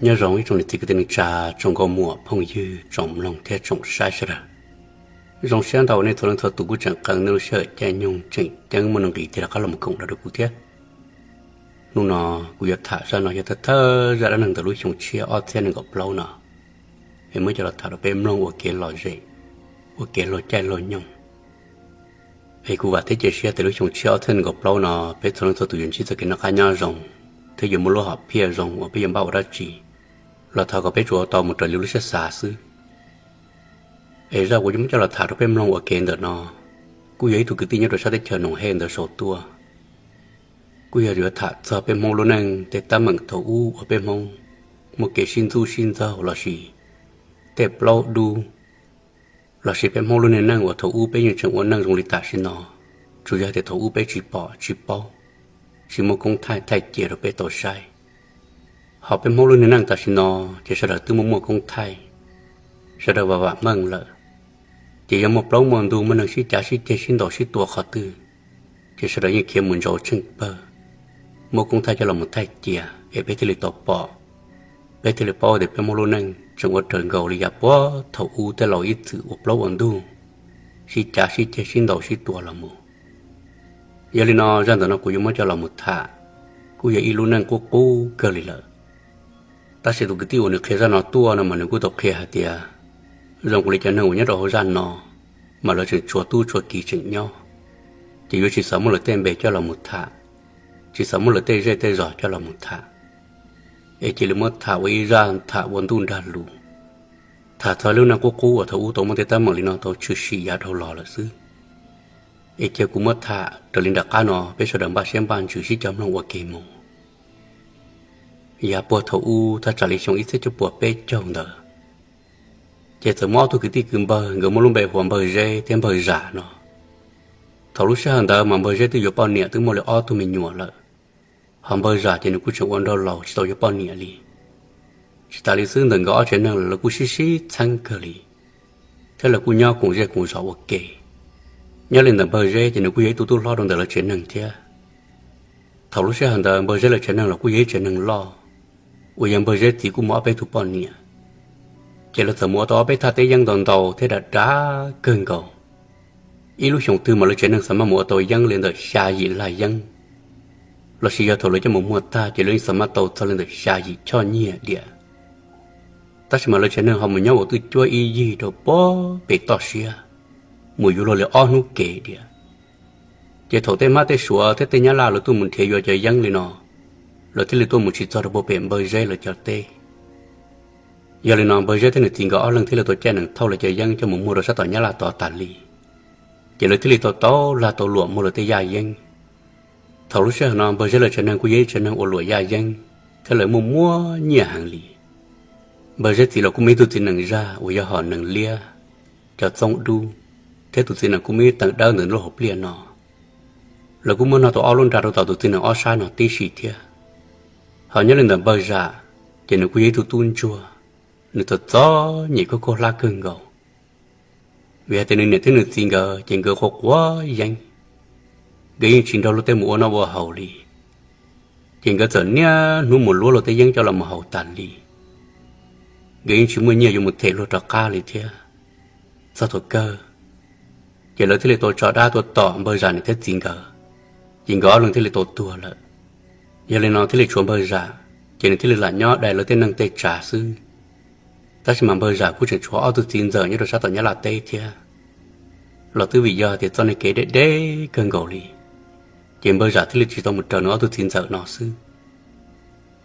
Nyob zoo ib tsoom niam txiv kwv tij neej tsa, tsoom nkauj muam phooj ywg, tsoom mloog thiab tsoom saib sawv daws. Zoo siab ntau nej txhua leej txhua tus kuj tseem qee nej lub sij hawm caij nyoog tseem ceeb muaj nuj nqis thiab rov qab los mus koom nrog rau kuv thiab. Hnub no kuv yuav tham zaj no yog thawj thawj zaj dab neeg ntawm lub xyoo tshiab ob txhiab nees nkaum plaub no, es muab coj los tham rau peb mloog ua kev lom zem, ua kev laug caij laug nyoog. Es kuv vam thiab cia siab tias lub xyoo tshiab ob txhiab nees nkaum plaub no peb txhua leej txhua tus yuav ntsib txoj kev noj qab nyob zoo, thiab yuav muaj lub hom phiaj zoo uas peb yuav npaj ua dab tsi los thov kom peb tsuas ua tau mus raws li lub siab xav xwb. Es zaj uas yuav muab coj los tham rau peb mloog ua ke ntawm no kuj yog ib tug kwv tij nyob rau sab teb chaws Noom Hej ntawd sau tuaj. Kuj yog yuav tham txog peb Hmoob lub neej tej teeb meem thaum ub uas peb Hmoob muaj kev sib ntxub sib ntxaug lossis tej plaub dub, lossis peb Hmoob lub niag neej uas thaum ub peb yeej tseem ua neej zoo li tam sim no, tsuas yog tias thaum ub peb tsis pom tsis paub, tsis muaj koob thaij thaij cia rau peb tau saib. Ho peb Hmoob lub niag neej tam sim no ces sawv daws twb muaj muaj koob thaij, sawv daws vam vam meej lawm. Ces yog muaj plaub muaj ntug muaj neeg sib cav sib ceg sib ntaus sib tua qhov twg, ces sawv daws yeej khiav mus ntsaus tsheej pawg, muab koob thaij coj los mus thaij cia es peb thiaj li tau pom, peb thiaj li paub tias peb Hmoob lub neej tseem ua raws nkaus li yav puag thaum ub tej laus ib txwm ua plaub ua ntug, sib cav sib ceg sib ntaus sib tua los mus. Yog li no zaj ntawm no kuv yuav muab coj los mus tham, kuj yog ib lub neej qub qub kawg li lawm. Tab sis tus kwv tij uas nws qhia zaj no tuaj no mas nws kuj tau qhia hais tias, zoo nkaus li cov neeg uas nyob rau hauv zaj no mas lawv tseem tshuav tub tshuav kiv tseem nyob, ces yuav tsis xav muab lawv tej npe coj los mus tham, tsis xav muab lawv tej zej tej zos coj los mus tham. Es cia li muab tham ua ib zaj tham ua ntuj nrag lus, tham txog lub neej qub qub uas thaum ub tau muaj tej teeb meem li no tau tshwm sim yav dhau los lawm xwb. Es cia kuv muab tham raws li nram qab no peb sawv daws npaj siab npaj ntsws sib cog mloog ua ke mus. Yav puag thaum ub thaj tsam li xyoo ib txhiab cuaj puas peb caug ntawd, ces txawm muaj ob tug kwv tij kwv npawg, nkawd muaj lub npe hu ua Npawg Zeb thiab Npawg Zam no. Thaum lub sij hawm ntawd mas Npawg Zeb twb yuav poj niam twb muaj li ob tug me nyuam lawm, ho Npawg Zam ces nws kuj tseem ua nraug laus tsis tau yuav poj niam li. Tsis tas li xwb, ntawm nkawd ob tsev neeg lawv kuj sib sib txheeb kawg li, thiab lawv kuj nyob koom zej koom zos ua ke. Nyob li ntawm Npawg Zeb ces nws kuj yog ib tug tub hlob rau ntawm lawv tsev neeg thiab. Thaum lub sij hawm ntawd Npawg Zeb lawv tsev neeg los kuj yog ib tsev neeg loj, uas yog Npawg Zeb txiv kuj muaj ob peb tug poj niam. Ces lawv txawm mus ua tau ob peb thaj teb yeeb ntau ntau thiab dav dav kawg nkaus. Ib lub xyoos twg mas lawv tsev neeg xav maj mus ua tau yeeb li ntawm xya yim laj yeeb, lossis yog thaum lawv coj mus muag tag ces lawv yeej xav maj tau txog li ntawm xya yim choj nyiaj diam. Tab sis mas lawv tsev neeg ho mus nyob ua twj cuab ib yig rau puag pem toj siab, mus yuav luag li ob hnub kev diam. Ces thaum tej Hmab tej Suav thiab tej Nyab Laj lawv tuaj mus nrhiav yuav cov yeeb li no, lawv thiaj li tuaj mus tsis txog rau puag pem Npawg Zeb lawv cov teb. Yog li no Npawg Zeb thiab nws txiv nkawd ob leeg thiaj li tau caij nees thauj lawv cov yeeb coj mus muag rau sab tom Nyab Laj tod tas li. Ces lawv thiaj li tau tau lag tau luam muag lawv tej yaj yeeb. Thaum lub sij hawm no Npawg Zeb lawv tsev neeg kuj yog ib tsev neeg uas luam yaj yeeb, thiab lawv muaj muaj nyiaj heev li. Npawg Zeb txiv los kuj muaj ib tug txiv nees zaj uas yog hom nees liab, cov txoob dub, thiab tus txiv nees kuj muaj ib teev dawb ntawm lub hauv pliaj no. Lawv kuj muab noj tau ob lub nra rau tom tus txiv nees ob sab no tib si thiab. Ho nyob li ntawm Npawg Zam, ces nws kuj yog ib tug tub ntsuag, nws txom txom nyem khuj khuj hlab kawg nkaus. Vim hais tias nws niam thiab nws txiv nkawd ces nkawd quav quav yeeb, nkawd yeej tsis nrog luag tej mus ua noj ua haus li. Ces nkawd txawm niaj hnub mus luab luag tej yeeb coj los mus haus tas li. Nkawd yeej tsis muaj nyiaj yuav mus them luag rov qab li thiab. Txog thaum kawg, ces lawv thiaj li tau tso dab tuaj tom Npawg Zam niam thiab txiv nkawd, ces nkawd ob leeg thiaj li tau tuag lawm. Yog li no thiaj li tshuav Npawg Zam, ces nws thiaj li lam nyob dai lawv tej neeg tej tsav xwb. Tab sis mas Npawg Zam kuj tseem tshuav ob tug txiv ntxawm nyob rau sab tom Nyab Laj teb thiab, los twb vim yog tias txoj niag kev deb deb kawg nkaus li, ces Npawg Zam thiaj li tsis tau mus raws nws ob tug txiv ntxawm no xwb.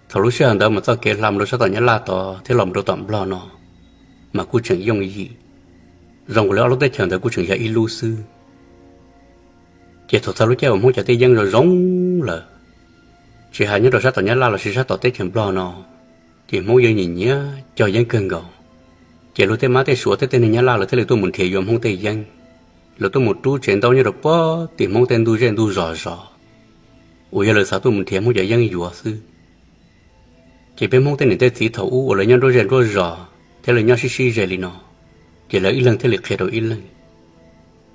Thaum lub sij hawm ntawd mas txoj kev hla mus rau sab tom Nyab Laj tod thiab los mus rau tom Nplog no mas kuj tseem yooj yim, zoo nkaus li ob lub teb chaws ntawd kuj tseem yog ib lub xwb. Ces thaum txog lub caij uas Hmoob cov teb yeeb zoo zoo lawm, tsis hais nyob rau sab tom Nyab Laj lossis sab tom teb chaws Nplog no, ces Hmoob yeej nyiam nyiam cog yeeb kawg nkaus. Ces luag tej Mab tej Suav thiab tej neeg Nyab Laj lawv thiaj li tuaj mus nrhiav yuav Hmoob tej yeeb, lawv tuaj mus rub tsev ntaub nyob rau puag tim Hmoob tej ntug zej ntug zos zos, uas yog lawv xav tuaj mus nrhiav Hmoob cov yeeb yuav xwb. Ces peb Hmoob tej niam tej txiv thaum ub uas lawv nyob nruab zej nruab zos thiab lawv nyob sib sib ze li no, ces lawv ib leeg thiaj li qhia rau ib leeg.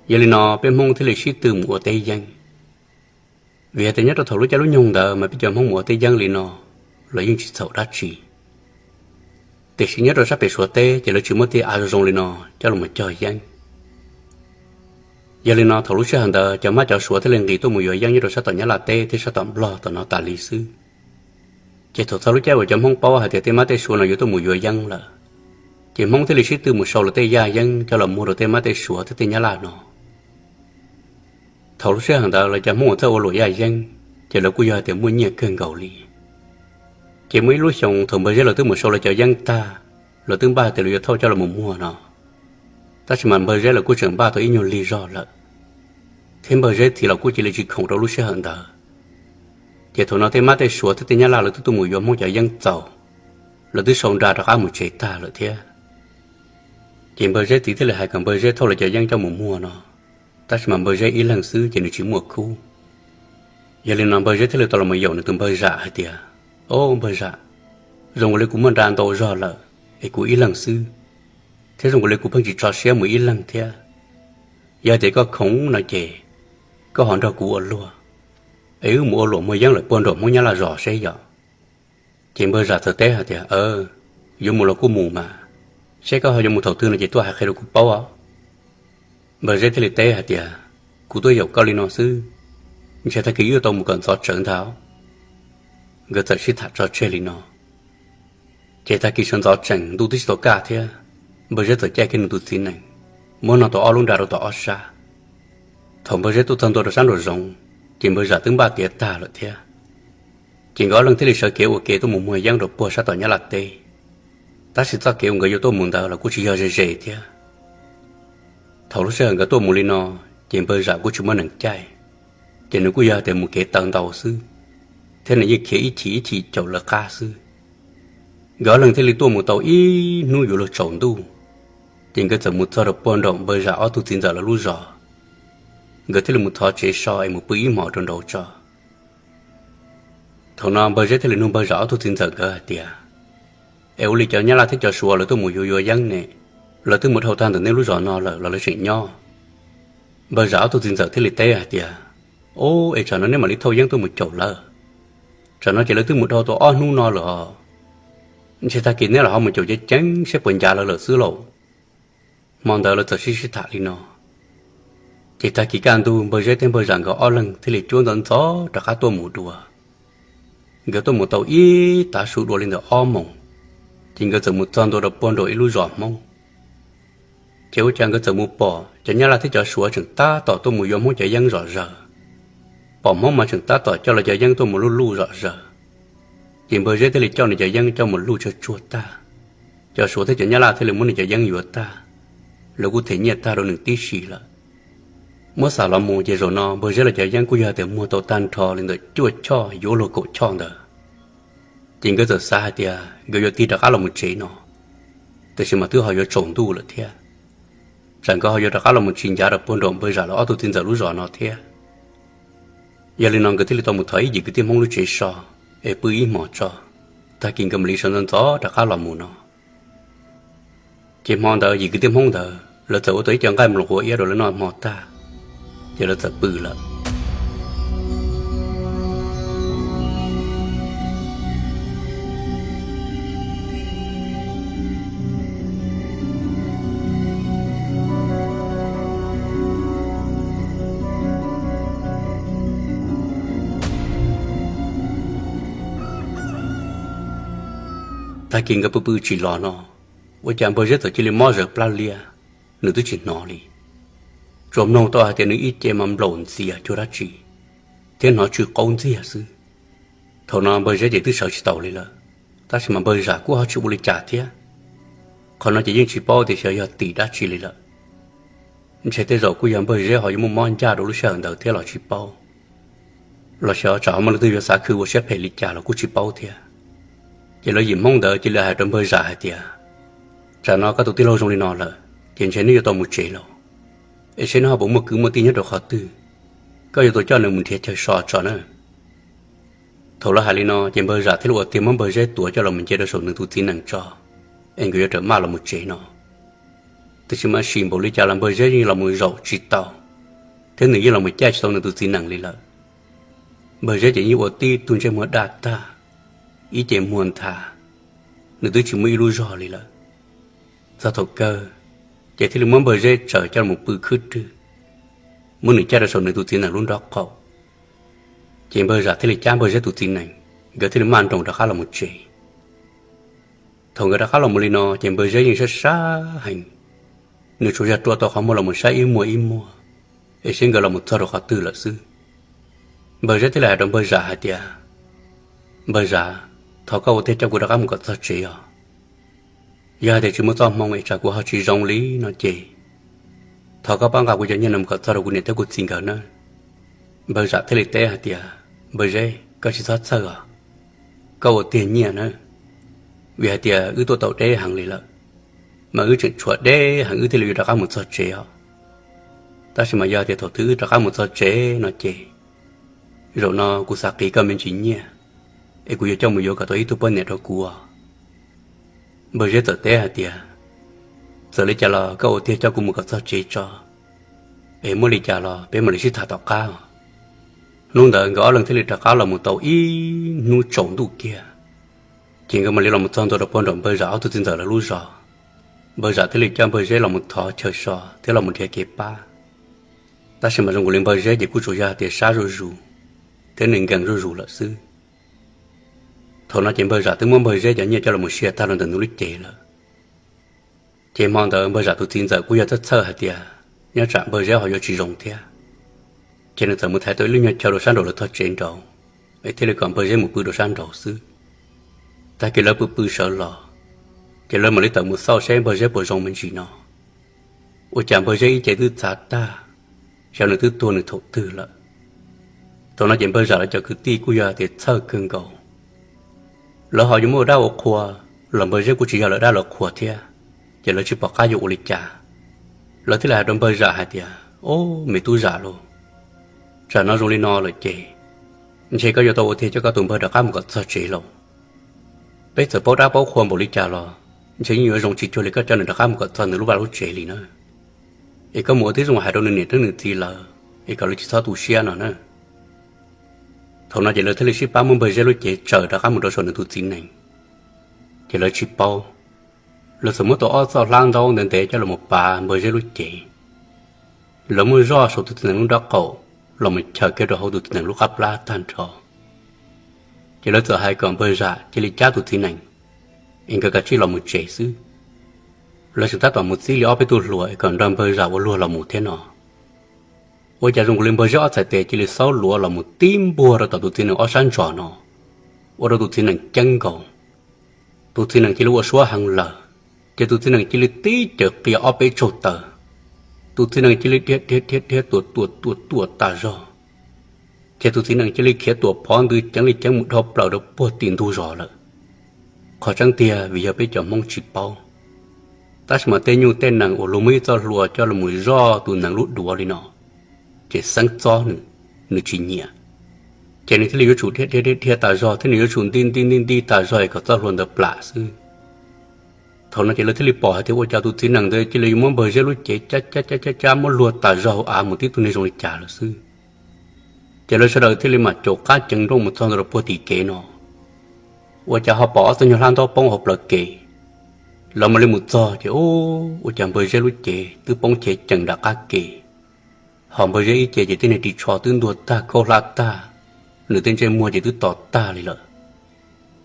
Yog li no peb Hmoob thiaj li sib tw mus ua teb yeeb. Vim hais tias nyob rau thaum lub caij lub nyoog ntawd mas peb cov Hmoob mus ua teb yeeb li no los yeej tsis txhaum dab tsi. Tiam sis nyob rau sab pem Suav teb ces lawv tsis muab tej av zoo zoo li no coj los cog yeeb. Yog li no thaum lub sij hawm ntawd cov mab cov suav thiaj li nqis tuaj mus yuav yeeb nyob rau sab tom Nyab Laj teb thiab sab tom Nplog tom no tas li xwb. Ces thaum txog lub caij uas cov Hmoob paub hais tias tej mab tej suav no yuav tuaj mus yuav yeeb lawm, ces Hmoob thiaj li sib tw mus sau lawv tej yaj yeeb coj los muag rau tej mab tej suav thiab tej Nyab Laj no. Thaum lub sij hawm ntawd lawv cov Hmoob uas txawj ua luam yaj yeeb, ces lawv kuj yog hais tias muaj nyiaj kawg nkaus li. Ces muaj ib lub xyoo thaum Npawg Zeb lawv twb mus sau lawv cov yeeb tag, lawv twb npaj hais tias lawv yuav thauj coj los mus muag no, tab sis mas Npawg Zeb lawv kuj tseem npaj tau ib nyuag lig zog lawm, thiab Npawg Zeb txiv los kuj cia li tsis khoom rau lub sij hawm ntawd. Ces thaum no tej mab tej suav thiab tej Nyab Laj lawv twb tuaj mus yuav Hmoob cov yeeb txaus, lawv twb sau nra rov qab mus tsev tag lawm thiab. Ces Npawg Zeb txiv thiaj li hais kom Npawg Zeb thauj lawv cov yeeb coj mus muag no, tab sis mas Npawg Zeb ib leeg xwb ces nws tsis muaj khub. Yog li no Npawg Zeb thiaj li tau los yaum nws tus npawg Zam hais tias, Au npawg Zam, zoo li kuv muaj nra ntau zog lawm, es kuv ib leeg xwb, thiab zoo li kuv pheej tsis tso siab mus ib leeg thiab. Yog tias koj khoom no ces koj ho nrog kuv ua luag, es wb mus ua luam muag yeeb lawm puag nraum Hmoob Nyab Laj zos seb yom. Ces npawg Zam txawm teb hais tias, Yuav mus los kuj mus mas, seb koj ho yuav mus thaum twg no ces tuaj hais qhia rau kuv paub. Npawg Zeb thiaj li teb hais tias, Kuv tuaj yaum koj li no xwb, ntshe tag kis yuav tau mus kom ntxov tsawv ntag. Nkawd txawm sib tham tso tseg li no. Ces tag kis sawv ntxov tsees ntuj twb tsis tau kaj thiab, Npawg Zeb txawm caij kiag nws tus txiv nees, muab no tau ob lub nra rau tom ob sab. Thaum Npawg Zeb tuaj txog ntua rau sab nraum zoov, ces npawg Zam twb npaj tiav tag lawm thiab. Ces nkawd ob leeg thiaj li sawv kev ua ke tuaj mus muag yeeb rau puag sab tom Nyab Laj teb, tab sis txoj kev uas nkawd yuav tuaj mus ntawd los kuj tsis yog ze ze thiab. Thaum lub sij hawm nkawd tuaj mus li no, ces npawg Zam kuj tsis muaj neeg caij, ces nws kuj yog tias mus kev taw ntau xwb, thiab nws yeej khiav ib chim ib chim caum lawv qab xwb. Nkawd ob leeg thiaj li tuaj mus tau ib hnub yuav luag tsaus ntuj, ces nkawd txawm mus txog rau puag nraum npawg Zam ob tug txiv ntxawm lawv lub zos. Nkawd thiaj li mus thov tsev so es mus pw ib hmos rau nraud tso. Thaum no npawg Zeb thiaj li nug npawg Zam ob tug txiv ntxawm nkawd hais tias, Es ua li cov Nyab Laj thiab cov Suav lawv tuaj mus yuav yuav yeeb ne, lawv twb mus dhau tag ntawm nej lub zos no lawm los lawv tseem nyob? Npawg Zam ob tug txiv ntxawm thiaj li teb hais tias, Ub, es tsam no neb mam li thauj yeeb tuaj mus caum lawv. Tsam no ces lawv twb mus dhau tau ob hnub no lawm os. Ntshe tag kis neb los ho mus caum ceev ceev seb puas ncav lawv lawm xwb lauj. Hmo ntawd lawv txawm sib sib tham li no, ces tag kis kaj ntug npawg Zeb thiab npawg Zam nkawd ob leeg thiaj li cuab ntxov ntxov rov qab tuaj mus dua. Nkawd tuaj mus tau ib tav su dua li ntawm ob moos, ces nkawd txawm mus txog ntua rau puag nraum ib lub zos Hmoob. Ces ua cas nkawd txawm mus pom cov Nyab Laj thiab cov Suav tseem tab tom tuaj mus yuav Hmoob cov yeeb zom zaws, pom Hmoob mas tseem tab tom coj lawv cov yeeb tuaj mus luj luj zom zaws. Ces npawg Zeb thiaj li coj nws cov yeeb coj mus luj tsuag tsuag tag, cov Suav thiab cov Nyab Laj thiaj li muab nws cov yeeb yuav tag, lawv kuj them nyiaj tag rau nws tib si lawm. Muab xam los mus ces zaum no npawg Zeb lawv cov yeeb kuj yog tias muag tau tag nrho li ntawm cuaj choj yuav luag kaum choj ntawd. Ces nkawd txawm xav hais tias nkawd yuav tig rov qab los mus tsev no, tiam sis mas twb ho yuav tsaus ntuj lawm thiab, tsam nkawd ho yuav rov qab los mus tsis ncav rau puag nraum npawg Zam lawv ob tug txiv ntxawm lub zos no thiab. Yog li no nkawd thiaj li tau mus thov ib yim kwv tij Hmoob lub tsev so es pw ib hmos tso, tag kis nkawd mam li sawv ntxov ntxov rov qab los mus no. Ces hmo ntawd yim kwv tij Hmoob ntawd lawv txawm ua tau ib co nqaij mloos quav iab rau lawv noj hmo tag, ces lawv txawm pw lawm. Tag kis nkawd pw pw tsis los no, ua cas npawg Zeb txawm cia li mob zawv plab liab, nws twb tsis hnov li. Tsuas mloog tau hais tias nws ib ce mas nplaum ntxias cuag dab tsi, thiab hnov tsw qaub ntxiag xwb. Thaum no npawg Zeb ces twb sawv tsis taus li lawm, tab sis mas npawg Zam kuj ho tsis ua li cas thiab. Qhov no ces yeej tsis paub tias xyov yog tim dab tsi li lawm. Ntshe tej zaum kuj yog npawg Zeb ho yuav muaj mob ncaj rau lub sij hawm ntawd thiab los tsis paub, los xyov tsam ho muaj leej twg yuav xav khw ua siab phem li cas los kuj tsis paub thiab. Ces lawv yim Hmoob ntawd cia li hais rau npawg Zam hais tias, Tsam no koj tus tij laug zoo li no lawm, ces ntshe neb yuav tau mus tsev lauj. Es seb neb ho puas muaj kwv muaj tij nyob rau qhov twg, koj yuav tau coj nws mus nrhiav chaw so tso na. Thaum lawv hais li no ces npawg Zam thiaj li ua tiag muab npawg Zeb tuav coj los mus nce rau saum nws tus txiv nees tso, es nkawd yuav rawm maj los mus tsev no. Tiam sis mas sim npaum li cas los npawg Zeb yeej los mus zaum tsis tau, thiab nws yeej los mus caij tsis tau nws tus txiv nees li lawm. Npawg Zeb ces yeej ua tib tug ntsej muag daj tag, ib ce muag nthav, nws twb tsis muaj ib lub zog li lawm. Txog thaum kawg, ces thiaj li muab npawg Zeb tsaws coj los pw khwb rwg, muab nws coj rau saum nws tus txiv nees lub nrob qaum. Ces npawg Zam thiaj li cab npawg Zeb tus txiv nees, nkawd thiaj li maj nroos rov qab los mus tsev. Thaum nkawd rov qab los mus li no ces npawg Zeb yeej sab sab heev, nws tsuas yog rua tau qhov muag los mus saib ib muag ib muag, es seb nkawd los mus txog rau qhov twg lawm xwb. Npawg Zeb thiaj li hais rau npawg Zam hais tias, Npawg Zam, thov koj ua tiag coj kuv rov qab mus kom txog tsev os. Yog hais tias tsis muaj txoj hmoo es tsam kuv ho tsis zoo li no ces thov koj pab nqa kuv cov nyiaj no mus kom txog rau kuv niam thiab kuv txiv nkawd nawb. Npawg Zam thiaj li teb hais tias, Npawg Zeb, koj tsis txhob txhawj os, koj ua tiag nyiaj nawb, vim hais tias wb tuaj tau deb heev li lawm, mas wb tseem tshuav deb heev wb thiaj li yuav rov qab mus txog tsev os. Tab sis mas yog hais tias thaum twg wb rov qab mus txog tsev no ces zaum no kuv xav qiv koj me ntsis nyiaj, es kuv yuav coj mus yuav kom tau ib tug poj niam rau kuv os. Npawg Zeb txawm teb hais tias, Txawm li cas los koj ua tiag coj kuv mus kom txog tsev tso, es muaj li cas los peb mam li sib tham tom qab os. Hnub ntawd nkawd ob leeg thiaj li rov qab los mus tau ib hnub tsaus ntuj kiag, ces nkawd mam li los mus txog ntua rau puag nram npawg Zam ob tug txiv ntxawm lawv lub zos. Npawg Zam thiaj li coj npawg Zeb los mus thov chaw so thiab los mus nrhiav kev pab. Tab sis mas zoo nkaus li npawg Zeb ces kuj tsuas yog hais tias sab zuj zus thiab nws nkees zuj zus lawm xwb. Thaum no ces npawg Zam twb muab npawg Zeb cov nyiaj coj los mus sia tag rau ntawm nws lub cev lawm. Ces hmo ntawd npawg Zam tus txiv ntxawm kuj yog txhawj txhawj hais tias nyob tsam npawg Zeb ho yuav tsis zoo thiab, ces nws txawm mus thaiv tau ib lub nyuag chaw rau sab nraum lawv tog tsev nraud, es thiaj li kom npawg Zeb mus pw rau sab nraud xwb. Tag kis lawv pw pw sawv los, ces lawv mam li tawm mus xauj seb npawg Zeb puas zoo me ntsis no. Ua cas npawg Zeb ib ce twb txav tag, xyov nws twb tuag nws thaum twg lawm. Thaum no ces npawg Zam lawv cov kwv tij kuj yog tias txhawj kawg nkaus, lawv ho yuav muab ua dab ua qhua los npawg Zeb kuj tsis yog lawv dab lawv qhua thiab, ces lawv tsis pom qab yuav ua li cas. Lawv thiaj li hais rau npawg Zam hais tias, Ob, me tub Zam lauj, tsam no zoo li no lawm ces ntshe koj yuav tau ua tiag coj koj tus npawg rov qab mus kom txog tsev lauj. Peb txawm paub dab paub qhua npaum li cas los ntshe yeej yuav zoo tsis cuag li koj coj nws rov qab mus kom txog nws lub vaj lub tsev li na. Es koj mus ua tib zoo hais rau nws niam thiab nws txiv lawv, es kom lawv tsis txhob tu siab no na. Thaum no ces lawv thiaj li sib pab muab npawg Zeb lub cev tsaws rov qab mus rau saum nws tus txiv nees, ces lawv tsis paub. Lawv txawm muab tau ob txoj hlab ntaub ntev ntev coj los pav npawg Zeb lub cev. Lawv muab zoj saum tus txiv nees lub nraub qaum los mus chaws kiag rau hauv tus txiv nees lub qab plab tag nrho. Ces lawv txawm hais kom npawg Zam cia li cab tus txiv nees, es nkawd kav tsij los mus tsev xwb. Lawv tseem tab tom mus txib li ob peb tug hluas es kom nrog npawg Zam ua luag los mus thiab no. Ua cas zoo nkaus li npawg Zeb ob txhais tes cia li xaub luav los mus tib npuag rau tom tus txiv nees ob sab ntsos no, ua rau tus txiv nees ceeb nkaus. Tus txiv nees cia li ua suab heev lawm, ces tus txiv nees cia li tib caws qia ob peb tsaug taws. Tus txiv nees cia li dhia dhia dhia dhia tuam tuam tuam tuam tas zog, ces tus txiv nees cia li khiav tuam phov ntws ceev li ceev mus dhau plaws rau puag tim ntug zos lawm. Qhov tseeb tiag vim yog peb cov Hmoob tsis paub, tab sis mas tej nyuj tej nees uas luag muaj ib txoj hlua coj los mus zoj tus nees lub duav li no, ces xeeb txob nws, nws tsis nyiam. Ces nws thiaj li yuav tsum dhia dhia dhia dhia tas zog thiab nws yuav tsum nti nti nti nti tas zog es kom txoj hlua ntawd plam xwb. Thaum no ces lawv thiaj li pom hais tias ua cas tus txiv nees ntawd cia li yuav muab npawg Zeb lub cev cab cab cab cab cab muab luag tas zog hauv av mus tib tug niag zoo li cas lawm xwb. Ces lawv sawv daws thiaj li mam caum qab ceev nrooj mus txog ntawm rau puag tim kev no, ua cas ho pom ob txoj nyuag hlab ntaub poob hauv plawv kev. Lawv mam li mus txog ces ua cas npawg Zeb lub cev twb poob cev cees nram qab kev, ho npawg Zeb ib ce ces tej niag ris tsho twb ntuag tag khaub hlab tag, nws tej ntsej muag ces twb to tag li lawm.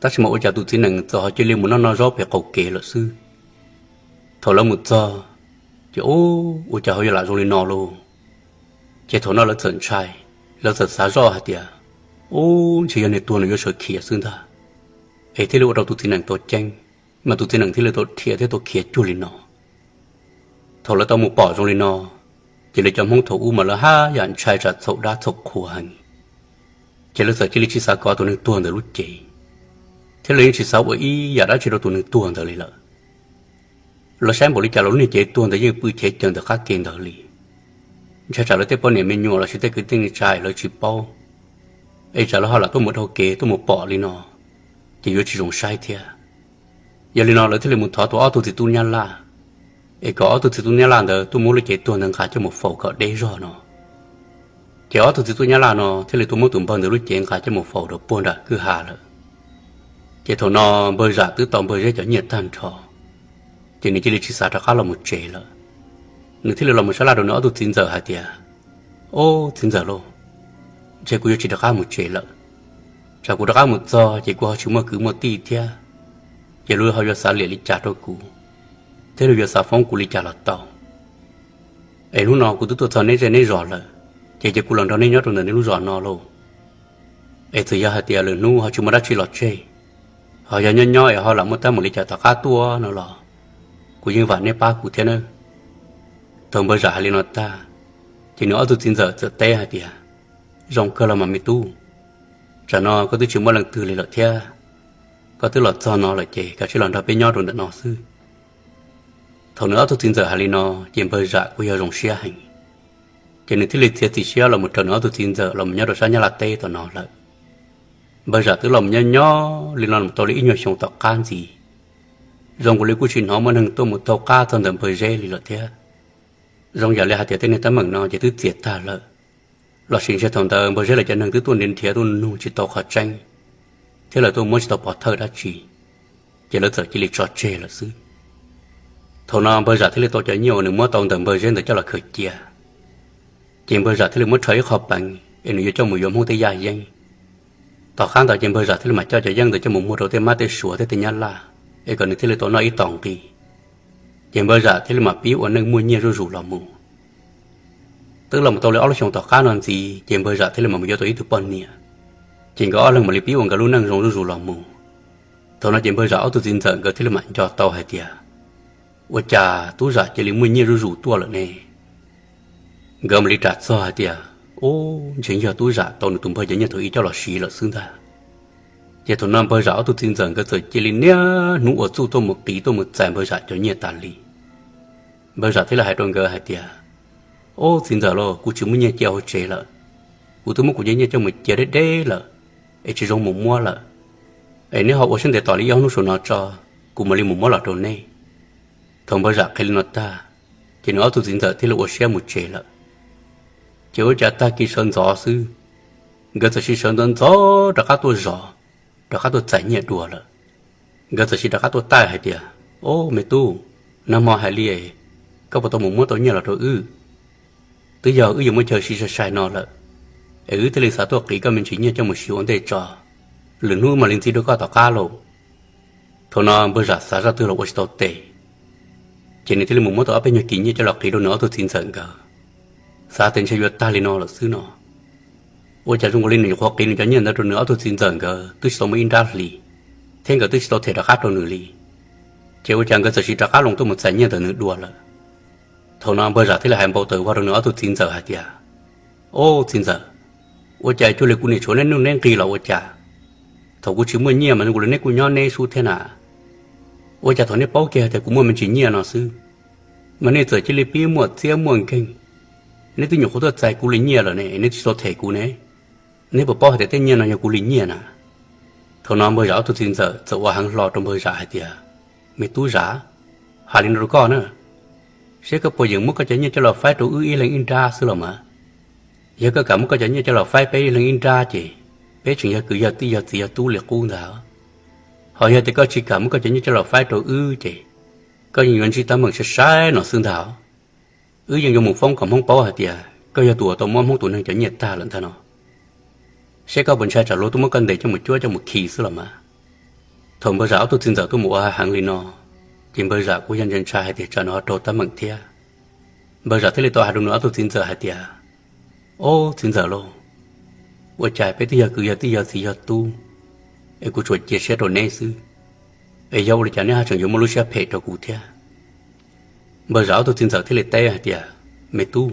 Tab sis mas ua cas tus txiv nees txawm ho cia li mus noj noj zaub pem qaum kev lawm xwb. Thaum lawv mus txog, ces ua cas ho yuav lam zoo li no lauj? Ces thaum no lawv txawm ntshai, lawv txawm xav zoj hais tias, ub, ntshe yog niag tuag nws yuav sawv khiav xwb ntag, es thiaj li ua rau tus txiv nees tau ceeb, mas tus txiv nees thiaj li tau dhia thiab tau khiav cuag li no. Thaum lawv tau mus pom zoo li no, ces lawv cov Hmoob thaum ub mas lawv haj yam ntshai tsam txhaum dab txhaum qhua heev, ces lawv txawm cia li tsis xav kov tus neeg tuag ntawd lub cev, thiab lawv yeej tsis xav ua ib yam dab tsi rau tus neeg tuag ntawd li lawm. Lawv saib npaum li cas los lub niag cev tuag ntawd yeej pw cev cees ntawm qab ke ntawd li. Ntshai tsam lawv tej poj niam me nyuam los sis tej kwv tij neej tsa lawv tsis paub, es tsam lawv ho lam tuaj mus dhau kev tuaj mus pom li no, ces yuav tsis zoo saib thiab. Yog li no lawv thiaj li mus thov tau ob tug txiv tub Nyab Laj, es kom ob tug txiv tub Nyab Laj ntawd tuaj muab lub cev tuag ntawd nqa coj mus faus kom deb zog no. Ces ob tug txiv tub Nyab Laj no thiaj li tuaj muab tus npawg ntawd lub cev nqa coj mus faus rau puag nram kwj ha lawm. Ces thaum no npawg Zam twb tau npawg Zeb cov nyiaj tag nrho, ces nws cia li tsis xav rov qab los mus tsev lawm. Nws thiaj li los mus sab laj rau nws ob tug txiv ntxawm hais tias, Ob, txiv ntxawm lauj, ntshe kuv yuav tsis rov qab mus tsev lawm. Tsam kuv rov qab mus txog ces kuv ho tsis muaj kwv muaj tij thiab, ces luag ho yuav xav liam li cas rau kuv, thiab luag yuav xav foob kuv li cas los tau. Es hnub no kuv twb tuaj txog neb zej neb zos lawm, ces cia kuv los nrog neb nyob rau ntawm neb lub zos no lauj. Es txawm yog hais tias lwm hnub ho tsis muaj dab tsi los tseg, ho yog nyob nyob es ho lam muaj teeb meem li cas tom qab tuaj no los kuv yeej vam neb pab kuv thiab nawb. Thaum npawg Zam hais li no tag, ces nws ob tug txiv ntxawm txawm teb hais tias, Zoo kawg los mas me tub, tsam no koj twb tsis muaj leej twg li lawm thiab, koj twb los txog no lawm ces kav tsij los nrog peb nyob rau ntawm no xwb. Thaum nws ob tug txiv ntxawm hais li no, ces npawg Zam kuj yog zoo siab heev, ces nws thiaj li txiav txim siab los mus raws nws ob tug txiv ntxawm los mus nyob rau sab Nyab Laj teb tom no lawm. Npawg Zam twb los mus nyob nyob li no los tau li ib nyuag xyoo tom qab ntxiv, zoo nkaus li kuj tsis hnov muaj neeg tuaj mus taug qab txog ntawm npawg Zeb li lawm thiab. Zoo yam li hais tias tej niag teeb meem no ces twb txias tag lawm, los sis ntshe thaum ntawd npawg Zeb lawv cov neeg twb tuaj nrhiav nrhiav tuaj nug tsis tau qhov tseeb, thiab lawv tuaj muab tsis tau pov thawj dab tsi, ces lawv txawm cia li tso tseg lawm xwb. Thaum no npawg Zam thiaj li tau cov nyiaj uas nws muab tau ntawm npawg Zeb ntawd coj los khaws cia, ces npawg Zam thiaj li muab rho ib qho peev es nws yuav coj mus yuav Hmoob tej yaj yeeb. Tom qab ntawd ces npawg Zam thiaj li mam coj cov yeeb ntawd coj mus muag rau tej mab tej suav thiab tej Nyab Laj, es kom nws thiaj li tau noj ib tos nqi. Ces npawg Zam thiaj li mam pib ua neej muaj nyiaj zuj zus los mus. Twb los mus tau li ob lub xyoos tom qab no ntxiv, ces npawg Zam thiaj li mam mus yuav tau ib tug poj niam, ces nkawd ob leeg mam li pib ua nkawd lub neej zoo zuj zus los mus. Thaum no ces npawg Zam ob tug txiv ntxawm nkawd thiaj li mam nco tau hais tias, ua cas tub Zam cia li muaj nyiaj zuj zus tuaj lawm ne? Nkawd mam li ras txog hais tias, ub, ntshe yog tub Zam tau nws tus npawg cov nyiaj thaum ub coj los siv lawm xwb ntag. Ces thaum no npawg Zam ob tug txiv ntxawm nkawd txawm cia li niaj hnub ua txuj tuaj mus qiv tuaj mus txais npawg Zam cov nyiaj tas li. Npawg Zam thiaj li hais rau nkawd hais tias, ub, txiv ntxawm lauj, kuv tsis muaj nyiaj cia hauv tsev lawm, kuv twb muab kuv cov nyiaj coj mus cia deb deb lawm, es tsis zoo mus muab lawm. Es neb ho ua siab ntev tos li ib ob hnub saum no tso, kuv mam li mus muab los rau neb. Thaum npawg Zam qhia li no tag, ces nws ob tug txiv ntxawm thiaj li ua siab mus tsev lawm. Ces ua cas tag kis sawv ntxov xwb, nkawd txawm sib sawv ntxov ntxov rov qab tuaj zov, rov qab tuaj txais nyiaj dua lawm. Nkawd txawm sib rov qab tuaj taij hais tias, ob, me tub, nag hmo hais li, koj puas tau mus muab tau nyiaj los rau wb? Twb yog wb yuav muaj chaw siv sai sai no lawm, es wb thiaj li xav tuaj qiv koj me ntsis nyiaj coj mus siv ua ntej tso, lwm hnub mam li ntxiv rau koj tom qab lauj. Thaum no npawg Zam xav zaj twg los ua tsis tau tes, ces nws thiaj li mus muab tau ob peb nyuag kis nyiaj coj los qiv rau nws ob tug txiv ntxawm nkawd. Xav tias ntshe yuav tag li no lawm xwb no, ua cas zoo nkaus li nws nyuam qhuav qiv nws cov nyiaj ntawd rau nws ob tug txiv ntxawm nkawd twb tsis tau muaj ib nrab hlis, thiab nkawd twb tsis tau them rov qab rau nws li. Ces ua cas nkawd txawm sib rov qab los tuaj mus txais nyiaj ntawm nws dua lawm. Thaum no npawg Zam thiaj li hais npau taws vog rau nws ob tug txiv ntxawm hais tias, ob, txiv ntxawm, ua cas cuag li kuv niam tshuav neb nuj neb nqis los ua cas? Thaum kuv tsis muaj nyiaj mas zoo nkaus li neb kuj nyob neb sub thiab na. Ua cas thaum neb paub kiag hais tias kuv muaj me ntsis nyiaj no xwb, mas nej txawm cia li pib muaj txiab muaj nkeeg? Neb twb nyuam qhuav tuaj txais kuv li nyiaj lawm ne, neb twb tsis tau them kuv ne. Neb puas paub hais tias tej nyiaj no yog kuv li nyiaj na? Thaum no npawg Zam ob tug txiv ntxawm txawm ua heev hlo rau npawg Zam hais tias, me tub Zam, hais li no rau koj na, seb koj puas yeem muab koj cov nyiaj coj los faib rau wb ib leeg ib nrab xwb los mas. Yog koj kam muab koj cov nyiaj coj los faib peb ib leeg ib nrab ces peb tseem yog kwv yog tij yog txiv yog tub li qub ntag. Ho yog tias koj tsis kam muab koj cov nyiaj coj los faib rau wb ces koj yeej yuav ntsib teeb meem sai sai no xwb ntag. Wb yeej yuav mus foob kom Hmoob paub hais tias koj yog tus uas tau muab Hmoob tus neeg cov nyiaj tag lawm ntag no. Seb koj puas ntshai tsam luag tuaj muab koj ntes coj mus cuab coj mus khi xwb los mas. Thaum npawg Zam ob tug txiv ntxawm tuaj mus ua heev li no, ces npawg Zam kuj yog ntshai ntshai hais tias tsam nws ho raug teeb meem thiab. Npawg Zam thiaj li tau hais rau nws ob tug txiv ntxawm hais tias, ob, txiv ntxawm lauj, ua cas peb twb yog kwv yog tij yog txiv yog tub, es kuv tsuas cia siab rau neb xwb, es yog ua li cas neb ho tseem yuav muaj lub siab phem rau kuv thiab? Npawg Zam ob tug txiv ntxawm thiaj li teb hais tias, me tub,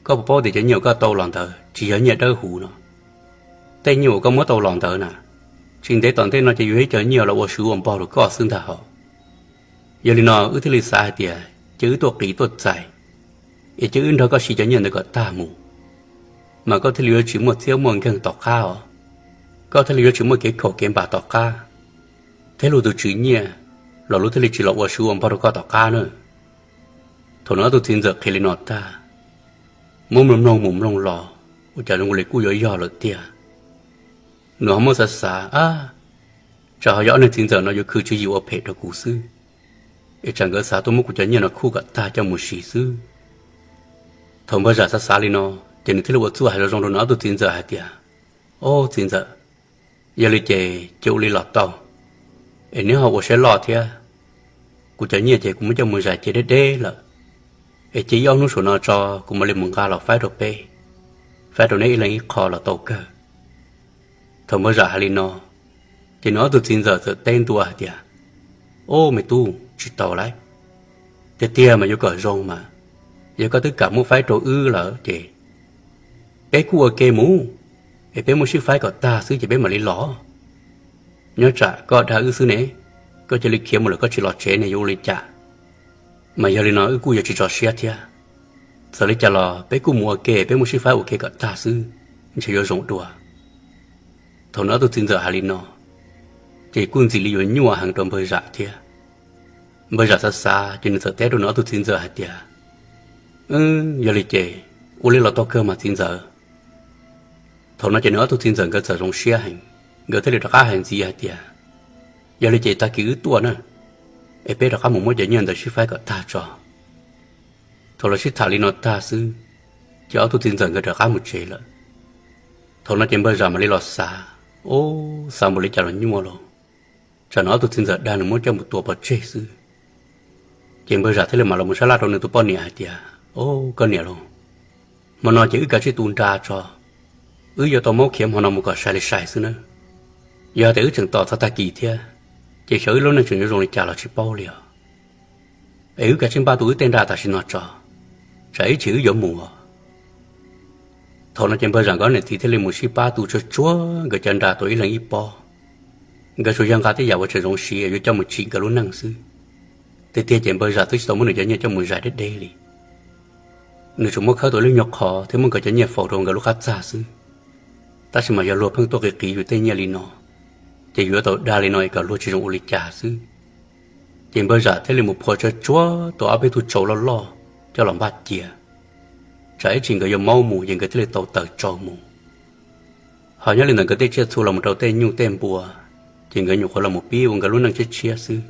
koj puas paub tias cov nyiaj uas koj tau los ntawd tsis yog nyiaj dawb huv no? Tej nyiaj uas koj muab tau los ntawd na, tsis ntev tom ntej no ces yuav ib co nyiaj los ua swv ua npog rau koj xwb ntag hos. Yog li no wb thiaj li xav hais tias cia wb tuaj qiv tuaj txais, es cia wb nrog koj siv cov nyiaj ntawd kom tag mus, mas koj thiaj li yuav tsis muaj txiab muaj nkeeg tom qab os. Koj thiaj li yuav tsis muaj kev khaum kev npam tom qab, thiab luag tus tswv nyiaj los luag thiaj li tsis los ua swv ua npog rau koj tom qab na. Thaum nws ob tug txiv ntxawm qhia li no tag, muab mloog mloog mus mloog los, ua cas zoo li kuj yuav yog lawm tiag. Nws ho muab xav xav, ab, Tsam ho yog ob niag txiv ntxawm no yuav khwv tswv yim ua phem rau kuv xwb, es tsam nkawd xav tuaj muab kuv cov nyiaj no khuj kom tag coj mus siv xwb. Thaum npawg Zam xav xav li no, ces nws thiaj li ua txuj hais zoo zoo rau nws ob tug txiv ntxawm hais tias, Au txiv ntxawm, yog li ces cia ua li los tau, es neb ho ua siab loj thiab. Kuv cov nyiaj ces kuv muab coj mus zais cia deb deb lawm, es cia ib ob hnub saum no tso kuv mam li mus nqa los faib rau peb, faib rau neb ib leeg ib qho los tau kawg. Thaum npawg Zam hais li no, ces nws ob tug txiv ntxawm txawm teb ntua hais tias, Au me tub, tsis tau lauj, tiag tiag mas yuav kom zoo mas, yog koj twb kam muab faib rau wb lawm ces peb kuj ua ke mus, es peb muab sib faib kom tag xwb ces peb mam li los. Nyob tsam koj dag wb xwb ne, koj cia li khiav mus lawm koj tsis los tsev ne yuav ua li cas? Mas yog li no wb kuj yuav tsis tso siab thiab. Txawm li cas los peb kuj mus ua ke, peb muab sib faib ua ke kom tag xwb, ntshe yuav zoo dua. Thaum nws ob tug txiv ntxawm hais li no, ces kuj ntxim li yuav nyuaj heev rau npawg Zam thiab. Npawg Zam xav xav ces nws txawm teb rau nws ob tug txiv ntxawm hais tias, Yog li ces ua li los tau kawg mas txiv ntxawm. Thaum no ces nws ob tug txiv ntxawm nkawd txawm zoo siab heev, nkawd thiaj li rov qab hais ntxiv hais tias, Yog li ces tag kis wb tuaj na, es peb rov qab mus muab cov nyiaj ntawd sib faib kom tag tso. Thaum lawv sib tham li no tag xwb, ces ob tug txiv ntxawm nkawd rov qab mus tsev lawm. Thaum no ces npawg Zam mam li los xav, Au, xav npaum li cas los nyuaj lauj, tsam nws ob tug txiv ntxawm dag nws muab coj mus tua pov tseg xwb. Ces npawg Zam thiaj li mam los mus sab laj rau nws tus poj niam hais tias, Au koj niam lauj, hmo no ces wb kav tsij tu nra tso, wb yuav tau maub khiav hmo no mus kom sai li sai xwb nawb. Yog tias wb tseem tos txog tag kis thiab, ces xyov wb lub neej tseem yuav zoo li cas los tsis paub li os. Es wb kav tsij npaj tu wb tej nra tam sim no tso, tsam ib tsam wb yuav mus. Thaum no ces npawg Zam nkawd niam txiv thiaj li mus sib pab tu tsuag tsuag nkawd cov nra tau ib leeg ib pob. Nkawd tsuas yog nqa tej yam uas tseem zoo siv yuav coj mus tsim nkawd lub neej xwb. Tiag tiag ces npawg Zam twb tsis tau muab nws cov nyiaj coj mus zais deb deb li. Nws tsuas muab khawb tau ib lub nyuag qhov thiab muab nkawd cov nyiaj faus rau nkawd lub qab txag xwb. Tab sis mas yog luag pheej tuaj qiv qiv yus tej nyiaj li no, ces yuav tau dag li no es kom luag tsis zoo ua li cas xwb. Ces npawg Zam thiaj li mus phua tsuag tsuag tau ob peb tug tsau loj loj coj los npaj cia, tsam ib tsam nkawd yuav maub mus ces nkawd thiaj li tau taws tsau mus. Ho nyob li ntawm nkawd tej tsiaj txhu los mus rau tej nyuj tej npua, ces nkawd nyuam qhuav los mus pib ua nkawd lub neej tshiab tshiab xwb.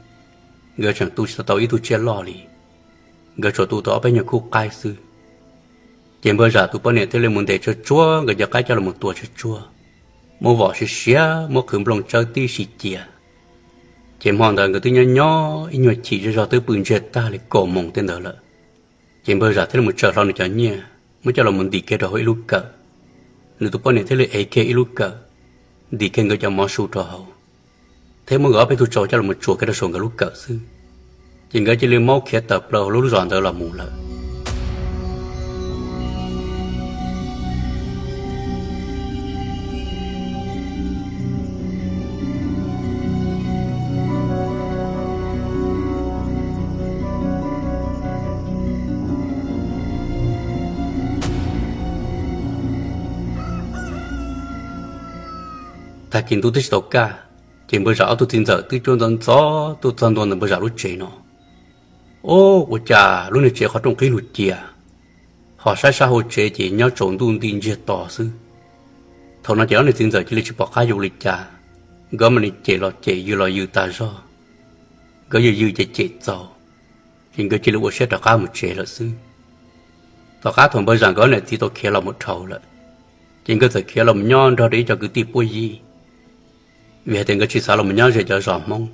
Nkawd tseem tu tsis tau ib tug tsiaj loj li, nkawd tsuas tu tau ob peb nyuag khub qaib xwb. Ces npawg Zam tus poj niam thiaj li mus ntes tsuag tsuag nkawd cov qaib coj los tua tsuag tsuag, muab vom siav siav, muab qhwv nplooj tsawb tib si cia. Ces hmo ntawd nkawd twb nyob nyob ib nyuag chim zej zog twb pw ntsiag tag li kaum moos tej ntawd lawm. Ces npawg Zam thiaj li mus tsaws hlo nws cov nyiaj muab coj los mus ntim kiag rau hauv ib lub kawm. Nws tus poj niam thiaj li ev kiag ib lub kawm, ntim kiag nkawd cov mov su rau hauv, thiab muab nkawd ob peb tug tsau coj los tsuas kiag rau saum nkawd lub kawm xwb. Ces nkawd cia li maub khiav tawm plaws hauv lub zos ntawd los mus lawm. Tag kis ntuj twb tsis tau kaj, ces npawg Zam ob tug txiv ntxawm twb cuab ntxov ntxov tuaj txog ntua ntawm npawg Zam lub tsev no. Ub, ua cas lub niag tsev qhov rooj qhib lug cia, ho saib sab hauv tsev ces nyob tsaus ntuj nti ntsiag to xwb. Thaum no ces ob niag txiv ntxawm cia li tsis pom qab yuav ua li cas, nkawd mam li cem los cem, yws los yws tas zog. Nkawd yws yws ces cem txaus, ces nkawd cia li ua siab rov qab mus tsev lawm xwb. Tom qab thaum npawg Zam nkawd ob niam txiv tau khiav los mus dhau lawm, ces nkawd txawm khiav los mus nyob nrog rau ib co kwv tij puab yig, vim hais tias nkawd tsis xav los mus nyob ze cov zos Hmoob,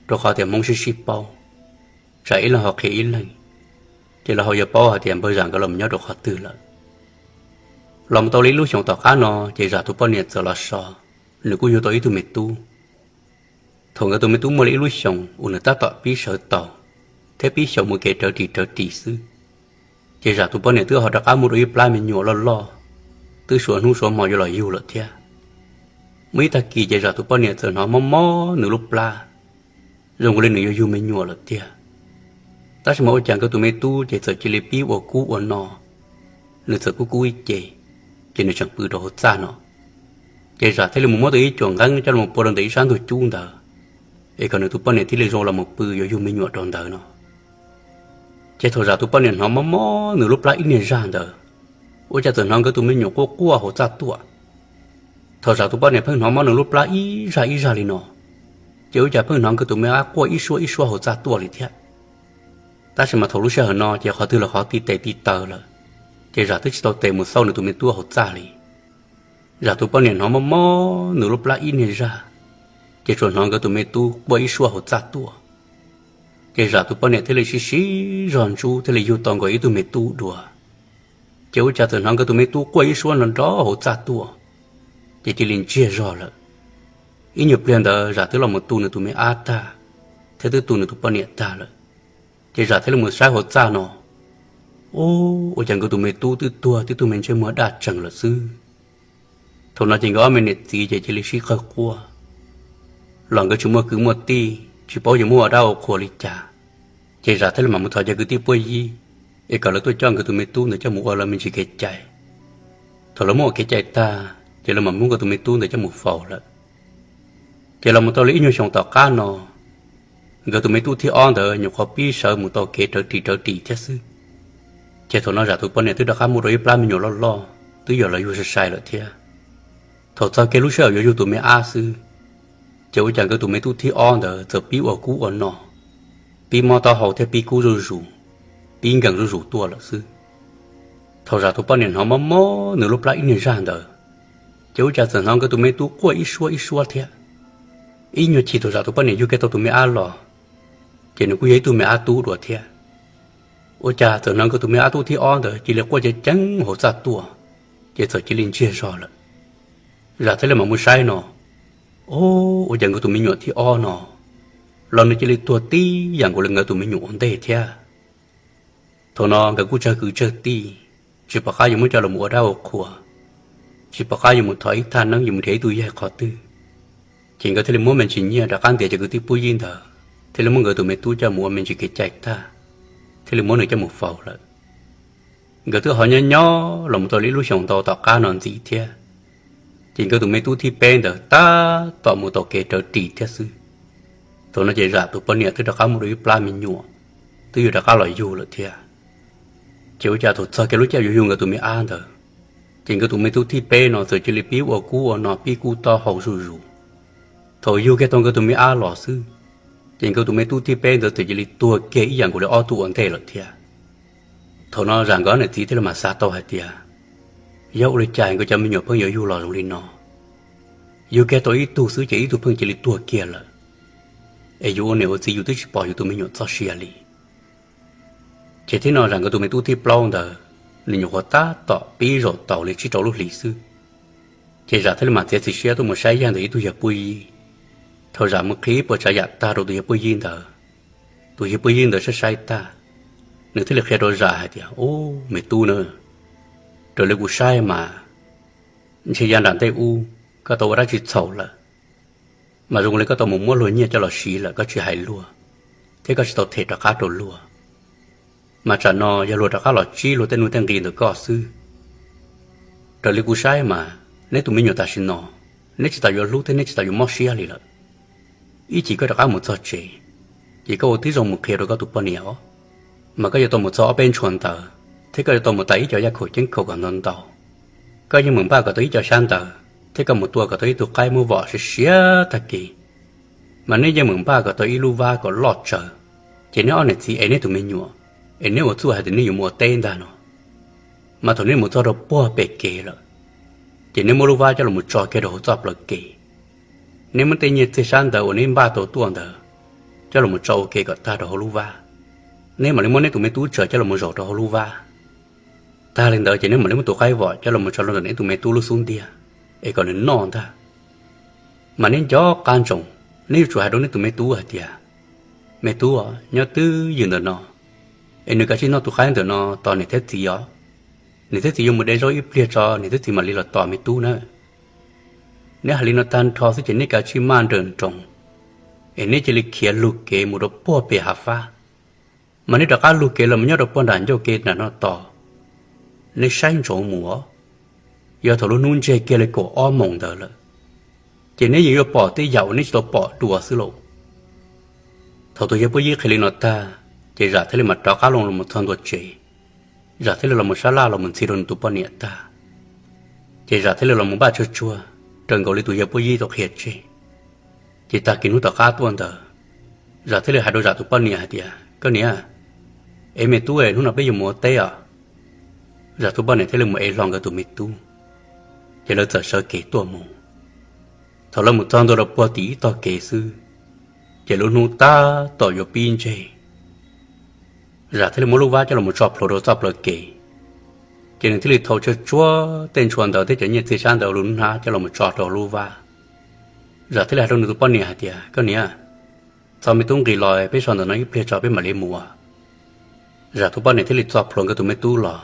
rau qhov tias Hmoob sib sib paub, tsam ib leeg ho qhia ib leeg, ces lawv ho yuav paub hais tias npawg Zam nkawd los mus nyob rau qhov twg lawm. Los mus tau li ib lub xyoos tom qab no ces Zam tus poj niam txawm los so, nws kuj yug tau ib tug me tub. Thaum nkawd tus me tub muaj li ib lub xyoos uas nws tab tom pib sawv tau thiab pib xyaum mus kev rawv ris rawv ris xwb, ces Zam tus poj niam twb ho rov qab muaj dua ib plab me nyuam loj loj, twb suav hnub suav hmo yuav los yug lawm thiab. Muaj ib tag kis ces Zam tus poj niam txawm hnov mob mob nws lub plab, zoo nkaus li nws yuav yug me nyuam lawm tiag. Tab sis mas ua cas nkawd tus me tub ces txawm cia li pib ua kub ua no, nws txawm kub kub ib ce, ces nws tseem pw rau hauv txaj no. Ces Zam thiaj li mus muab tau ib cuam nqeeb coj los pua rau ntawm ib sab ntug cub ntawd, es kom nws tus poj niam thiaj li zoo los mus pw yuav yug me nyuam rau ntawd no. Ces thaum Zam tus poj niam hnov mob mob nws lub plab ib niag zaj ntawd, ua cas txawm hnov nkawd tus me nyuam quaj quaj hauv txaj tuaj. Thaum Zam tus poj niam pheej hnov mob nws lub plab ib zaj ib zaj li no, Ces ua cas pheej hnov nkawd tus me ab quaj ib suab ib suab hauv txaj tuaj li thiab. Tab sis mas thaum lub sij hawm no ces qhov twg los qhov ti tes ti taw lawm, ces Zam twb tsis tau tes mus xauj nws tus me tub hauv txaj li. Zam tus poj niam hnov mob mob nws lub plab ib niag zaj, ces tsuas hnov nkawd tus me tub quaj ib suab hauv txaj tuaj. Ces Zam tus poj niam thiaj li sib sib zog ntsub thiaj li yug tau nkaus ib tug me tub dua. Ces ua cas txawm hnov nkawd tus me tub quaj ib suab nrov nrov hauv txaj tuaj, ces cia li ntsiag zog lawm. Ib nyuag pliag ntawd Zam twb los mus tu nws tus me ab tag, thiab twb tu nws tus poj niam tag lawm. Ces Zam thiaj li mus saib hauv txaj no, ub, ua cas nkawd tus me tub twb tuag tib tug me ntsej muag daj tsees lawm xwb. Thaum no ces nkawd ob me niam txiv ces cia li sib qawg quaj, los nkawd tsis muaj kwv muaj tij, tsis paub yuav muab ua dab ua qhua li cas. Ces Zam thiaj li mam mus thov cov kwv tij puab yib, es kom lawv tuaj coj nkawd tus me tub ntawd coj mus ua lawv me ntsis kev cai. Thaum lawv muab ua kev cai tag, ces lawv mam muab nkawd tus me tub ntawd coj mus faus lawm. Ces los mus tau li ib nyuag xyoo tom qab no, nkawd tus me tub thib ob ntawd nyuam qhuav pib sawv mus tau kev rawv ris rawv ris thiab xwb. Ces thaum no Zam tus poj niam twb rov qab muaj dua ib plab me nyuam loj loj twb yog los yug sai sai lawm thiab. Thaum txog kiag lub sij hawm yuav yug tus me ab xwb, ces ua cas nkawd tus me tub thib ob ntawd txawm pib ua kub ua no, pib mob taub hau thiab pib kub zuj zus, pib nkees zuj zus tuaj lawm xwb. Thaum Zam tus poj niam hnov mob mob nws lub plab ib niag zaj ntawd, ces ua cas txawm hnov nkawd tus me tub quaj ib suab ib suab thiab. Ib nyuag chim thaum Zam tus poj niam yug kiag tau tus me ab los, ces nws kuj yog ib tug me ab tub dua thiab. Ua cas txawm hnov nkawd tus me ab tub thib ob ntawd cia li quaj ceev ceev hauv txaj tuaj, ces txawm cia li ntsiag zog lawm. Zam thiaj li mam mus saib no, o, ua cas nkawd tus me nyuam thib ob no los nws cia li tuag tib yam nkaus li nkawd tus me nyuam ua ntej thiab. Thaum no nkawd kuj tsawg kwv tsawg tij, tsis pom qab yuav muab coj los ua dab ua qhua, tsis pom qab yuav mus thov ib thaj neeb yuav mus nrhiav ib tug yaig qhov twg. Ces nkawd thiaj li muab me ntsis nyiaj rov qab ntiav cov kwv tij puab yib ntawd, thiaj li muab nkawd tus me tub coj mus ua me ntsis kev cai tag, thiaj li muab nws coj mus faus lawm. Nkawd twb ho nyob nyob los mus tau li ib lub xyoos ntau tom qab no ntxiv thiab, ces nkawd tus me tub thib peb ntawd tab tom mus tau kev rawv ris thiab xwb. Thaum no ces Zam tus poj niam twb rov qab muaj dua ib plab me nyuam, twb yuav rov qab los yug lawm thiab. Ces ua cas thaum txog kiag lub caij yuav yug nkawd tus me ab ntawd, ces nkawd tus me tub thib peb no txawm cia li pib ua kub ua no pib kub taub hau zuj zus. Thaum yug kiag tau nkawd tus me ab los xwb, ces nkawd tus me tub thib peb ntawd txawm cia li tuag kiag ib yam nkaus li ob tug ua ntej lawm thiab. Thaum no Zam nkawd niam txiv thiaj li mam xav tau hais tias, yog ua li cas nkawd cov me nyuam pheej yuav yug los zoo li no, yug kiag tau ib tug xwb ces ib tug pheej cia li tuag kiag lawm, es yus ua niam ua txiv yus twb tsis pom yus tus me nyuam txoj sia li. Ces thiab no Zam nkawd tus me tub thib plaub ntawd, nws nyuam qhuav tab tom pib zaum taus li tsib rau lub hlis xwb, ces Zam thiaj li mam txiav txim siab tuaj mus saib yaig ntawm ib tug yawg puab yib. Thaum Zam mus qhia ib puas tsav yam tag rau tus yawg puab yib ntawd, tus yawg puab yib ntawd saib saib tag, nws thiaj li qhia rau Zam hais tias, ub, me tub na, raws li kuv saib mas ntshe yav nram ntej ub koj tau ua dab tsi txhaum lawm, mas zoo li koj tau mus muab luag nyiaj coj los siv lawm koj tsis hais luag, thiab koj tsis tau them rov qab rau luag. Mas tsam no yog luag rov qab los tsib luag tej nuj tej nqi ntawm koj xwb. Raws li kuv saib mas neb tus me nyuam tam sim no, neb tsis tas yuav hlub thiab neb tsis tas yuav mob siab li lawm. Ib chim koj rov qab mus txog tsev, ces koj ua tib zoo mus qhia rau koj tus poj niam os, mas koj yuav tau mus txog ob peb ntshua ntawd, thiab koj yuav tau mus tais ib co yaj khaum ceeb khaum kom ntau ntau. Koj yeej meem npaj kom tau ib co xyab ntawv, thiab koj mus tua kom tau ib tug qaib muab vom siav siav tag kev. Mas neb yeej meem npaj kom tau ib lub vab kom loj tsawv, ces neb ob niam txiv ev neb tus me nyuam, es neb ua txuj hais tias neb yuav mus ua teb ntag no. Mas thaum neb mus txog rau puag pem kev lawm, ces neb muab lub vab coj los tso kiag rau hauv txoj plawv kev. Neb muab tej nyiaj txiag xyab ntawv uas neb npaj tau tuaj ntawd coj los tso ua ke kom tag rau hauv lub vab. Neb mam li muab neb tus me tub tsaws coj los zaum rau hauv lub vab. Tag li ntawd ces neb mam li muab tus qaib vom coj los tso rau ntawm neb tus me tub lub xub ntiag, es kom nws noj ntag. Mas neb nco qab ntsoov, neb yuav tsum hais rau neb tus me tub hais tias, me tub, nyob twj ywm ntawm no, es nws kav tsij noj tus qaib ntawm no tos niam thiab txiv os. Niam thiab txiv yuav mus de zaub ib pliag tso niam thiab txiv mam li los tos me tub na. Neb hais li no tag nrho xwb ces neb kav tsij maj nrawm nroos, es neb cia li khiav lug kev mus rau puag pem hav fab. Mas neb rov qab lug kev los mus nyob rau puag nram ncauj ke nram no tos, neb saib ntsoov mus os. Yog thaum lub hnub ntseg kiag li kaum ob moos ntawd lawm, ces neb yeej yuav pom tej yam uas neb tsis tau pom dua xwb lauj. Thaum tus yawg puab yib qhia li no tag, ces Zam thiaj li mam rov qab los mus txog ntua tsev. Zam thiaj li los mus sab laj los mus ntxhi rau nws tus poj niam tag, ces Zam thiaj li los mus npaj tsuag tsuag raws nkaus li tus yawg puab yib tau qhia tseg. Ces tag kis hnub tom qab tuaj ntawd, Zam thiaj li hais rau Zam tus poj niam hais tias, Koj niam, es me tub, hnub no peb yuav mus ua teb os. Zam tus poj niam thiaj li mus ev hlo nkawd tus me tub, ces lawv txawm sawv kev tuaj mus. Thaum lawv mus txog ntua rau puag tim ib tog kev xwb, ces lub hnub tab tom yuav pib ntseg. Zam thiaj li muab lub vab coj los tso plhuav rau txoj plawv kev, ces nws thiaj li thau tsuag tsuag tej ntshua ntawd thiab cov nyiaj txiag xyab ntawd lub hnab coj los tso rau lub vab. Zam thiaj li hais rau nws tus poj niam hais tias, Koj niam, txo me tub nqis los peb so ntawm no ib pliag tso peb mam li mus. Zam tus poj niam thiaj li txo plhuav nkawd tus me tub los,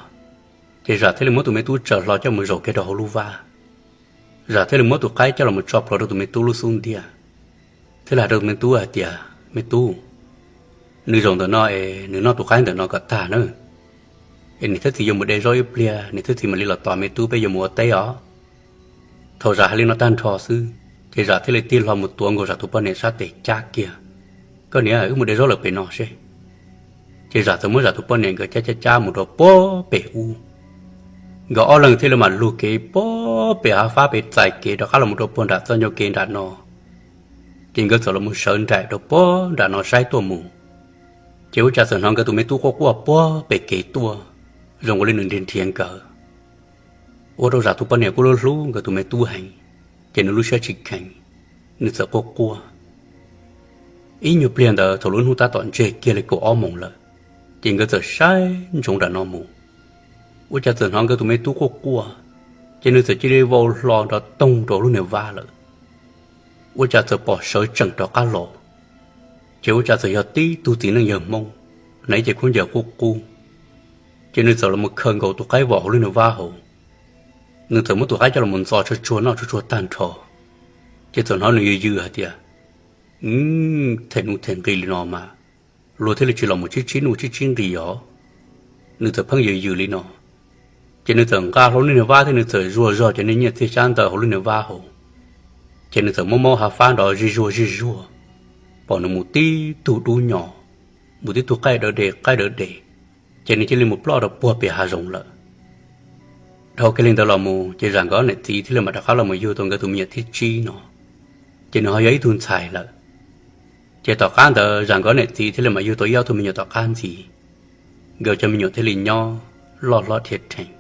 ces Zam thiaj li muab tus me tub tsaws hlo coj mus zaum kiag rau hauv lub vab. Zam thiaj li muab tus qaib coj los tso plhuav rau tus me tub lub xub ntiag, thiaj li hais rau tus me tub hais tias, Me tub, nws zaum ntawm no es nws noj tus qaib ntawm no kom tag na, es niam thiab txiv yuav mus de zaub ib pliag, niam thiab txiv mam li los tos me tub peb yuav mus ua teb os. Thaum Zam hais li no tag nrho xwb, ces Zam thiaj li tig hlo mus tuav nkaus Zam tus poj niam sab tes cab kiag, Koj niam, wb mus de zaub lawm pem no seb. Ces Zam txawm muab Zam tus poj niam nkawd cab cab cab mus rau puag pem ub. Nkawd ob leeg thiaj li mam lug kev puag pem hav fab pem txais kev rov qab los mus rau puag nram txoj ncauj kev nram no. Ces nkawd txawm los mus sawv nraim rau puag nram no saib tuaj mus, ces ua cas txawm hnov nkawd tus me tub quaj quaj puag pem kev tuaj, zoo ua li nws nrhiav nrhiav nkawd. Ua rau Zam tus poj niam kuj hlub hlub nkawd tus me tub heev, ces nws lub siab tsis kheev, nws txawm quaj quaj. Ib nyuag pliag ntawd thaum lub hnub tab tom ntseg kiag li kaum ob moos lawm, ces nkawd txawm saib ntsoov nram no mus, ua cas txawm hnov nkawd tus me tub quaj quaj, ces nws txawm cia li vau hlo nrov toog rau lub niag vab lawm. Ua cas txawm pom sawv tsees rov qab los, ces ua cas txawm yog tib tug txiv neej yawg Hmoob, hnav ib ce khaub ncaws qub qub, ces nws txawm los mus khaws nkaus tus qaib vom hauv lub niag vab hauv. Nws txawm muab tus qaib coj los ntxo tsuag tsuag noj tsuag tsuag tag nrho, ces txawm hnov nws yws yws hais tias, them nuj them nqis li no mas luag thiaj li tsis los mus tsib tsib nuj tsib tsib nqis os. Nws txawm pheej yws yws li no, ces nws txawm nqa hlo lub niag vab thiab nws txawm zuag zog cov niag nyiaj txiag xyab ntawd hauv lub niag vab hauv, ces nws txawm muab maub hav fab nrov zij zuag zij zuag, pom nws mus tib tug dub nyos, mus tib tug qaij dawv des qaij dawv des, ces nws cia li mus ploj rau puag pem hav zoov lawm. Dhau kiag li ntawd los mus ces Zam nkawd niam txiv thiaj li mam rov qab los mus yug tau nkawd tus me nyuam thib tsib no, ces nws ho yog ib tug ntxhais lawm. Ces tom qab ntawd Zam nkawd niam txiv thiaj li mam yug tau ib ob tug me nyuam tom qab ntxiv, nkawd cov me nyuam thiaj li nyob loj hlob dhia rhees,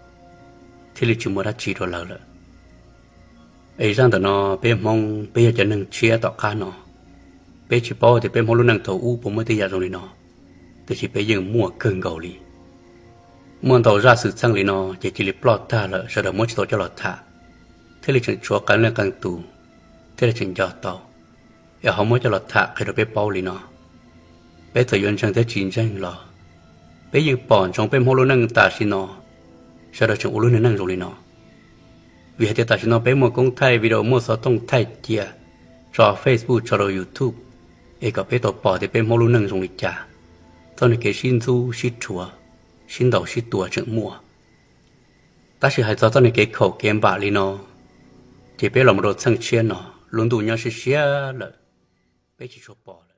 thiaj li tsis muaj dab tsi rau lawv lawm. Es zaj ntawm no peb Hmoob peb yog cov neeg tshiab tom qab no, peb tsis paub tias peb Hmoob lub neej thaum ub puas muaj tej yam zoo li no, tiam sis peb yeej muaj kawg nkaus li. Muaj ntau zaj xwm txheej li no ces cia li ploj tag lawm, sawv daws muab tsis tau coj los tham, thiaj li tseem tshuav qee leej qee tus thiaj li tseem nco tau. Es ho muab coj los tham qhia rau peb paub li no. Peb txawm yuav ntseeg thiab tsis ntseeg los peb yeej pom ntsoov peb Hmoob lub neej tam sim no, sawv daws tseem ua lub niag neej zoo li no. Vim hais tias tam sim no peb muaj koob thaij video, muaj xov tooj thaij cia tso Facebook, tso rau YouTube, es kom peb tau pom tias peb Hmoob lub neej zoo li cas, txoj niag kev sib ntxub sib rhuav, sib ntaus sib tua tseem muaj. Tab sis hais txog txoj niag kev khaum kev npam li no, ces peb los mus rau txheej tshiab no, lub ntuj nyob siab siab lawm, peb tsis tshua pom.